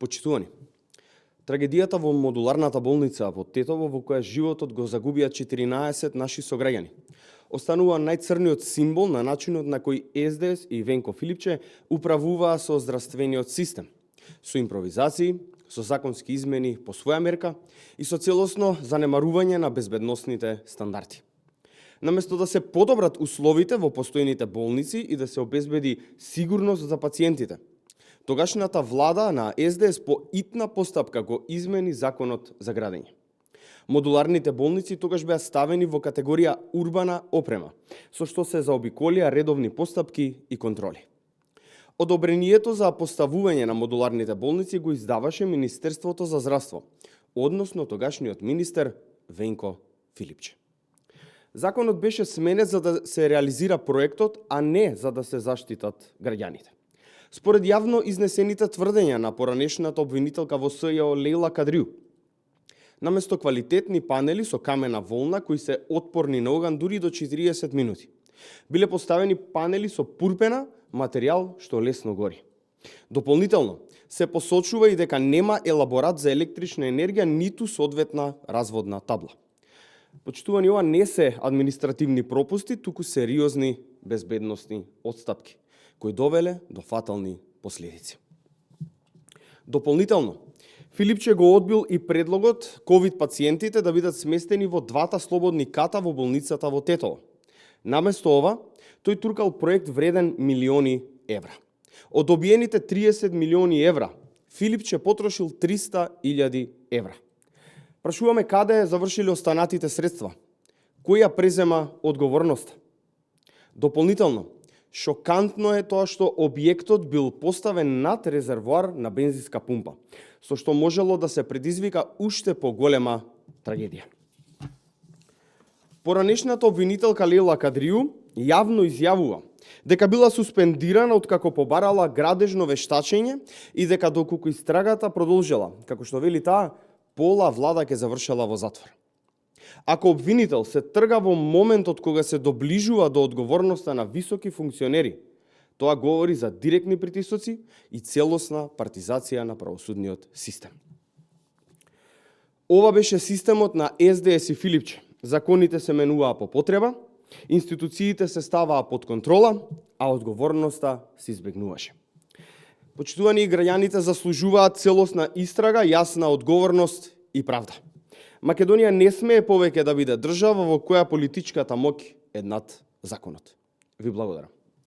Почитувани, трагедијата во модуларната болница во Тетово, во која животот го загубија 14 наши сограѓани, останува најцрниот символ на начинот на кој СДС и Венко Филипче управуваа со здравствениот систем, со импровизации, со законски измени по своја мерка и со целосно занемарување на безбедносните стандарди. Наместо да се подобрат условите во постојните болници и да се обезбеди сигурност за пациентите, тогашната влада на СДС по итна постапка го измени законот за градење. Модуларните болници тогаш беа ставени во категорија урбана опрема, со што се заобиколија редовни постапки и контроли. Одобрението за поставување на модуларните болници го издаваше Министерството за здравство, односно тогашниот министер Венко Филипче. Законот беше сменет за да се реализира проектот, а не за да се заштитат граѓаните. Според јавно изнесените тврдења на поранешната обвинителка во СЈО Лејла Кадриу, наместо квалитетни панели со камена волна кои се отпорни на оган дури до 40 минути, биле поставени панели со пурпена, материјал што лесно гори. Дополнително, се посочува и дека нема елаборат за електрична енергија ниту соодветна разводна табла. Почитувани, ова не се административни пропусти, туку сериозни безбедносни отстапки, кои довеле до фатални последици. Дополнително, Филипче го одбил и предлогот ковид пациентите да бидат сместени во двата слободни ката во болницата во Тетово. Наместо ова, тој туркал проект вреден милиони евра. Од добиените 30 милиони евра, Филипче потрошил 300.000 евра. Прашуваме каде завршиле останатите средства, кој ја презема одговорноста. Дополнително, шокантно е тоа што објектот бил поставен над резервоар на бензинска пумпа, со што можело да се предизвика уште поголема трагедија. Поранешната обвинителка Лејла Кадриу јавно изјавува дека била суспендирана откако побарала градежно вештачење и дека доколку истрагата продолжила, како што вели таа, пола влада ќе завршела во затвор. Ако обвинител се трга во моментот кога се доближува до одговорноста на високи функционери, тоа говори за директни притисоци и целосна партизација на правосудниот систем. Ова беше системот на СДС и Филипче. Законите се менуваа по потреба, институциите се ставаа под контрола, а одговорноста се избегнуваше. Почитувани, граѓаните заслужуваат целосна истрага, јасна одговорност и правда. Македонија не смее повеќе да биде држава во која политичката моќ е над законот. Ви благодарам.